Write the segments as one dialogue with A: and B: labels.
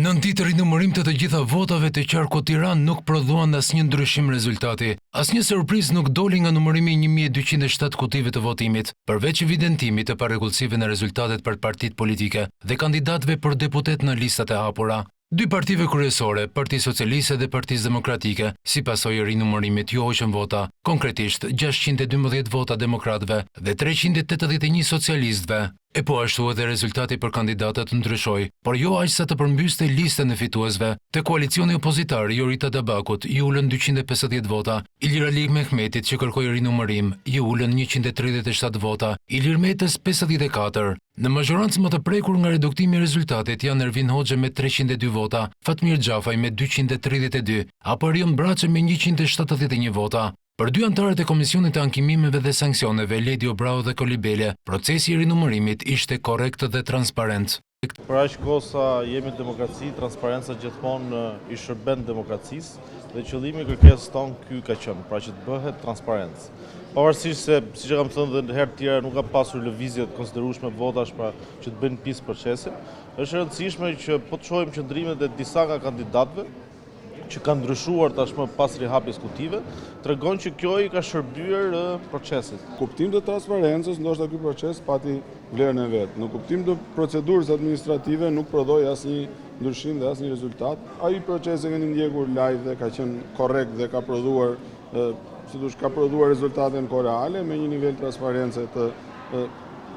A: Nëntë ditë rinumërim të të gjitha votave të qarkut Tiranë nuk prodhuan asnjë ndryshim rezultati. Asnjë surprizë nuk doli nga numërimi i 1207 kutive të votimit, përveç evidentimit të parregullsive në rezultatet për partitë politike dhe kandidatëve për deputetë në listat e hapura. Dy partive kryesore, Partisë Socialiste dhe Partisë Demokratike, si pasojë e rinumërimit iu hoqën vota, konkretisht 612 vota demokratëve dhe 381 socialistëve. E po ashtu edhe rezultati për kandidatët ndryshoi, por jo aq sa të përmbyste listën e fituesve. Te koalicioni opozitar, Jorida Tabakut iu ulën 250 vota, Ilir Alimehmetit që kërkoi rinumërim, iu ulën 137 vota, Ilir Metës 54. Në mazhorancë më të prekur nga reduktimi i rezultatit janë Ervin Hoxha me 302 vota, Fatmir Xhafaj me 232, apo Erion Braçe me 171 vota. Për dy anëtarët e Komisionit të Ankimimeve dhe Sanksioneve, Ledio Braho dhe Koli Bele, procesi i rinumërimit ishte korrekt dhe transparent.
B: Për aq kohë sa jemi demokraci, transparenca gjithmonë i shërben demokracisë dhe qëllimi i kërkesës tonë ky ka qenë, pra që të bëhet transparencë. Pavarësisht se, siç e kam thënë dhe herë të tjera, nuk ka pasur lëvizje të konsiderueshme votash pra që të bëjnë pis procesin, është e rëndësishme që po të shohim qëndrimet e disa nga kandidatëve, që kanë ndryshuar tashmë pas rihapjes kutive, tregon që kjo i ka shërbyer procesit.
C: Kuptim të transparencës, ndoshta ky proces pati vlerën e vet. Në kuptim të procedurës administrative nuk prodhoi asnjë ndryshim dhe asnjë rezultat. Ai proces e keni ndjekur live dhe ka qenë korrekt dhe ka prodhuar si dush, ka prodhuar rezultate në kohë reale me një nivel transparence të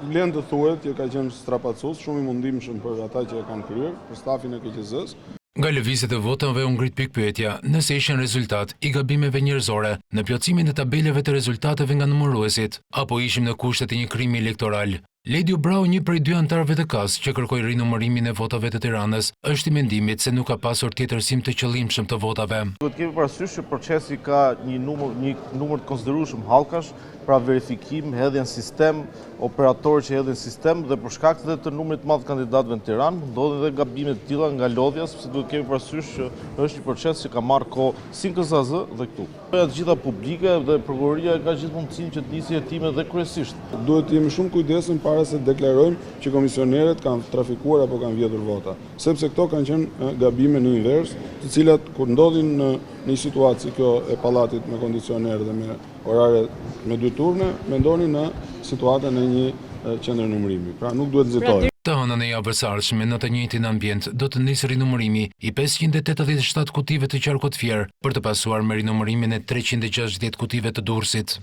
C: vlen të thuhet që ka qenë strapacues, shumë i mundimshëm për ata që e kanë kryer, për stafin e KQZ-së.
A: Nga lëvizjet e votave u ngrit pikëpyetja nëse ishin rezultat i gabimeve njerëzore në plotësimin e tabelave të rezultateve nga numëruesit, apo ishim në kushtet e një krimi elektoral. Ledio Braho, një prej dy anëtarëve të KAS që kërkoi rinumërimin e votave të Tiranës, është i mendimit se nuk ka pasur tjetërsim të qëllimshëm të votave.
B: Duhet të kemi parasysh që procesi ka një numër një numër të konsiderueshëm hallkash, pra verifikim, hedhje në sistem, operatorë që hedhin sistem dhe për shkak dhe të numrit të madh të kandidatëve në Tiranë, ndodhin dhe gabime të tilla nga lodhja, sepse duhet të kemi parasysh që është një proces që ka marrë kohë si në KZAZ dhe këtu. Janë të gjitha publike dhe prokuroria e ka gjithë mundësinë që të nisi hetime dhe kryesisht.
C: Duhet të jemi shumë kujdesshëm para se të deklarojmë që komisionerët kanë trafikuar apo kanë vjedhur vota, sepse këto kanë qenë gabime në invers, të cilat kur ndodhin në një situatë si kjo e pallatit me kondicioner dhe me Orare me dy turne, mendoni në situatën e një qendre numërimi. Pra nuk duhet nxitojmë.
A: Të hënën e javës së ardhshme në të njëjtin ambient do të nisë rinumërimi i 587 kutive të qarkut Fier, për të pasuar me rinumërimin e 360 kutive të Durrësit.